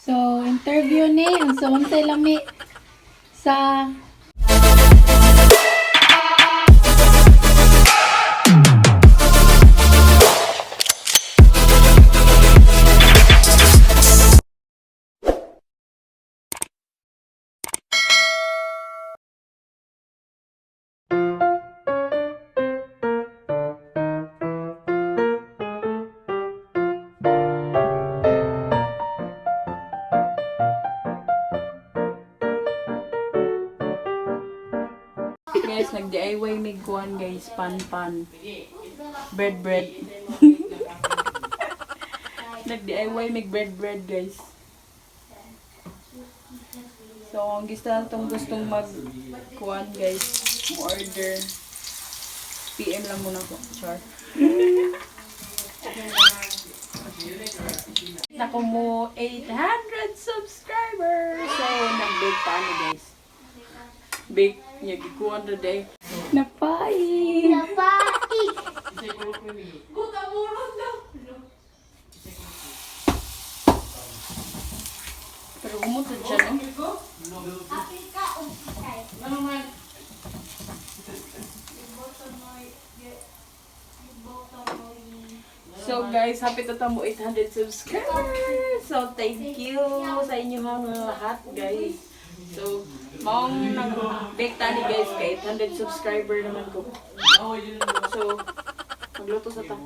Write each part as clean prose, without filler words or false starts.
So, interview ni, so unsay lami sa Guys, nag-DIY mig kuan guys, pan pan. Bread bread. Nag-DIY mig bread bread, guys. So, ang gusto na tong gustong mag kuan guys, mo order. PM lang muna ko, char. Nako mo 800 subscribers. So, nag-bake pa ano guys. Bake niya gikuan today. Napai. Napaik. Pero umutod siya, no? Afrika o Kay. So guys, happy to tamo 800 subscribers! So thank you sa inyo mga lahat, guys. So, maong nag-bake tani guys, kay 800 subscriber naman ko. So, magluto sa ta.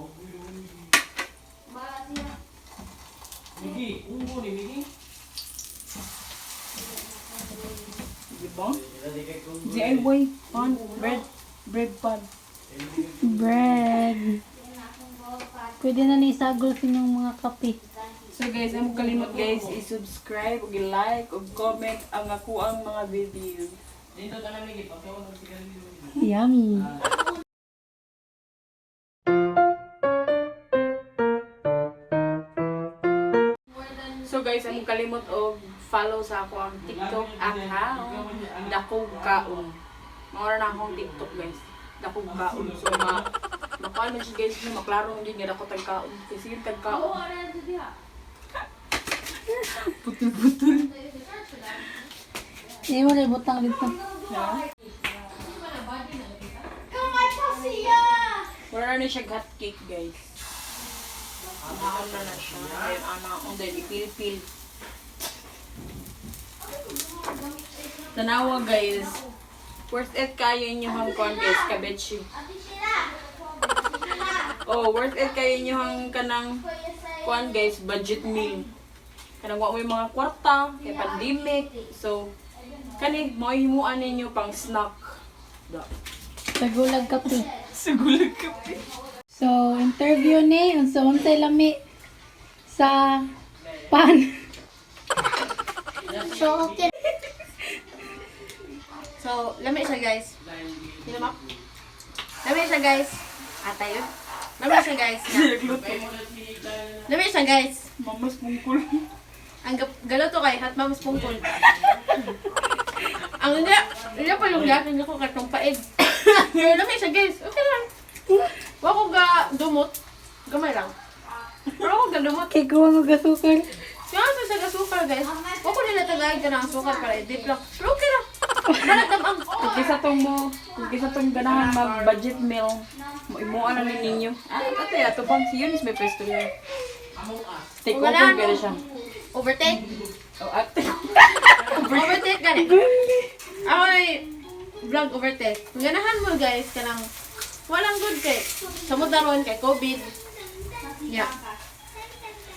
Diba? DIY pan, bread, bread pan. Bread. Pwede na ni isagol sa inyong mga kape. So guys, ang kalimot guys, i-subscribe, ug i-like, ug comment ang ako ang mga video. Yummy. So guys, ang kalimot og follow sa ako ang TikTok account, Dakog Kaon. Maura na akong TikTok guys. Dakog Kaon. So ma makuan man siya guys, no, maklaro man gyud nga dako tag kaon. Kasi sige tag kaon. Putol-putol. Hindi mo na ibutang dito. Ha? Kamay pa siya. Wala na siya hot cake guys. Ano na na siya. Ayun, ana, ang dahil ipil-pil. Tanawa guys. Worth it kayo inyo ang kuan guys, kabechi. Ate Sheila. Oh, worth it kayo inyo ang kanang kuan guys, budget meal. Kanang wa mo'y mga kwarta, kay pandemic. So, kani mo himuan ninyo pang snack. Da. Tagulag kape. Sugulag kape. So, interview ni, so unsay lami sa pan. So, okay. So, lami siya guys. Sino ba? Lami siya guys. Atay yun. Lami siya guys. Lami siya guys. Mamas mungkol. Ang galaw to kay hat mamas pungkol. Ang hindi, hindi pa yung lahat, hindi ko katong paig. Pero lami siya guys. Okay lang. Wa ko ga dumot. Gamay lang. Pero ako ga dumot. Kay kuha mo gasukar. Siya sa sa gasukar guys. Wa ko nila tagay ka ng asukar para i-dip lang. Pero okay lang. Balat ang Kung kisa tong mo, kung kisa tong ganahan mag budget meal, mo imuan na ni ninyo. Ah, ate, ato pang si Eunice may pwesto niya. Take Kung over ganahan gana mo. siya. Overtake. Oh, ate. Overtake gani. Ako ay vlog overtake. Kung ganahan mo guys, kanang walang good kay sa mo daron kay COVID. Yeah.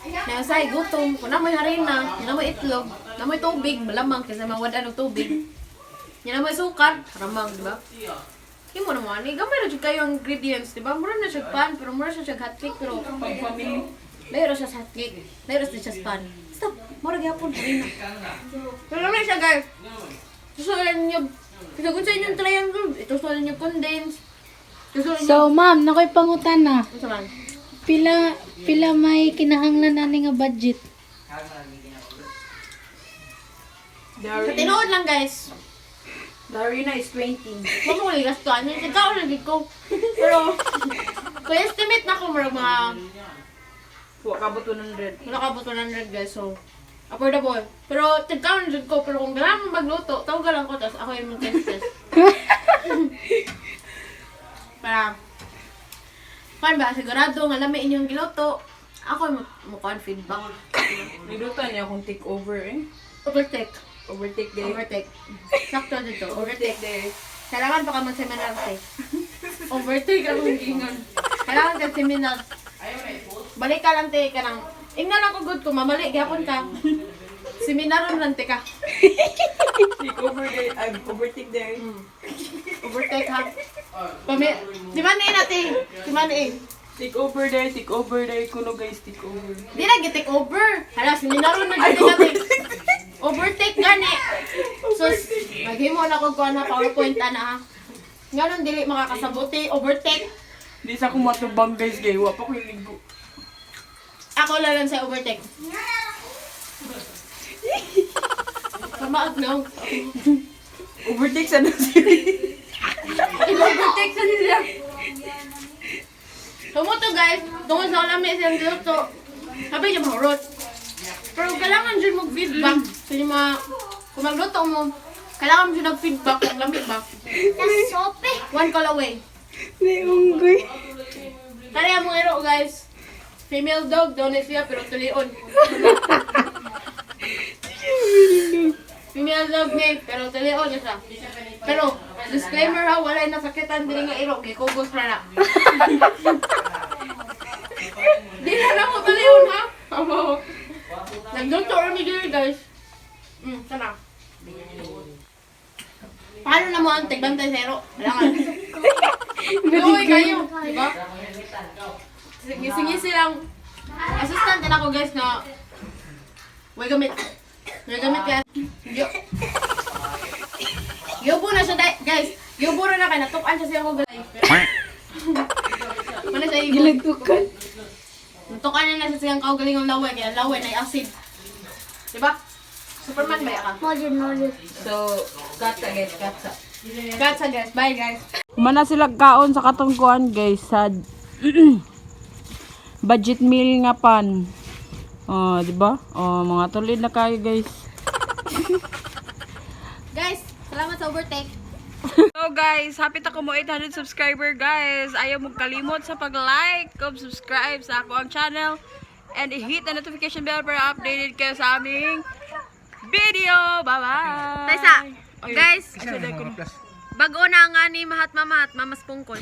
Na say gutom, kung na may harina, na may itlog, na may tubig, malamang kasi mawad og tubig. Yan na may sukar, ramang, di ba? Himo na mo ani, gamay ra jud kayo ang ingredients, di ba? Mura na siya pan, pero mura siya hot cake, pero Pang family. Layro siya sa hot cake. Layro siya sa pan. Stop. Mura gyapon harina. Pero naman siya guys. Susulan niyo. Kasi kung sa inyong triangle, ito susulan niyo condense. Susulan niyo. So, ma'am, nakoy pangutan na. Ano man? Pila pila may kinahanglan ani nga budget? Sa tinuod lang guys. The harina is 20. Huwag mo ulit gastuhan. Nagkaon na gid ko. Pero, kung estimate na ko murag mga Wa kabot 100. wala ka 100 guys. So, Affordable. Pero tigkaon jud ko, pero kung ganahan mo magluto, tawagan lang ko tapos ako yung mag-test test. Para kuan ba sigurado nga lami inyong giluto. Ako mo mo kuan feedback. Niluto niya akong take over eh. Overtake. Overtake day. Overtake. Sakto dito. Overtake Overtake. day. Kailangan pa ka mag-seminar te. Overtake akong gingon. Kailangan ka seminar. Balik ka lang te ka nang ingna lang ko good ko mamali gyapon ka. Seminaron lang te ka. Take over day. I'm overtake day. Overtake ha. Pami Di ba ni na te? Di ba ni? Take over day, take over day. Kuno guys, take over. Di na take over. Hala, seminaron na jud ka te. Overtake gani. So, maghimo na ko kuan na PowerPoint ana ha. Nganon dili makakasabuti, overtake. Di sa akong matubang guys, gay. Wa pa ko yung ligo. Ako lang lang sa overtake. Pamaag no. Overtake sa nasi. I-overtake sa nila. Tumuto guys, tungkol sa lami siyang luto. Sabi niya mahurot. Pero kailangan dyan mag-feedback sa inyong mga, kung magluto mo, kailangan mo dyan nag-feedback kung lami ba. Sope. One call away. May unggoy. Kaya mong ero guys. Female dog, daw na siya, pero tulion. Female dog ni, pero tulion na siya. Pero, disclaimer ha, wala yung nasakitan diri nga ero, kay kugos na na. Di na lang ko tulion ha. Amo. Nagluto rami diri guys. Sana. Paano na mo ang tigbantay sa ero? Wala nga. Luoy kayo, di ba? Ngisi-ngisi lang. Assistant din ako guys na way gamit. Way gamit kaya. Yo. Yubo na siya guys. Yubo na na kay natukan siya siya ko guys. Mana siya ibo. Gilagtukan. Natukan na na siya siyang kaugalingong laway kaya laway na acid. Di ba? Superman ba ya ka? Module, module. So, katsa guys, katsa. Gotcha guys. Bye guys. Mana sila kaon sa katungkuan guys sa budget meal nga pan. Oh, di ba? Oh, mga tulid na kayo guys. Guys, salamat sa overtake. So guys, happy ta ko mo 800 subscriber guys. Ayaw mo kalimot sa pag-like, ug subscribe sa ako ang channel and i-hit the notification bell para updated kayo sa aming video. Bye-bye. Taysa, guys, Ay, bago na nga ni Mahatma Mahatma mas pungkol.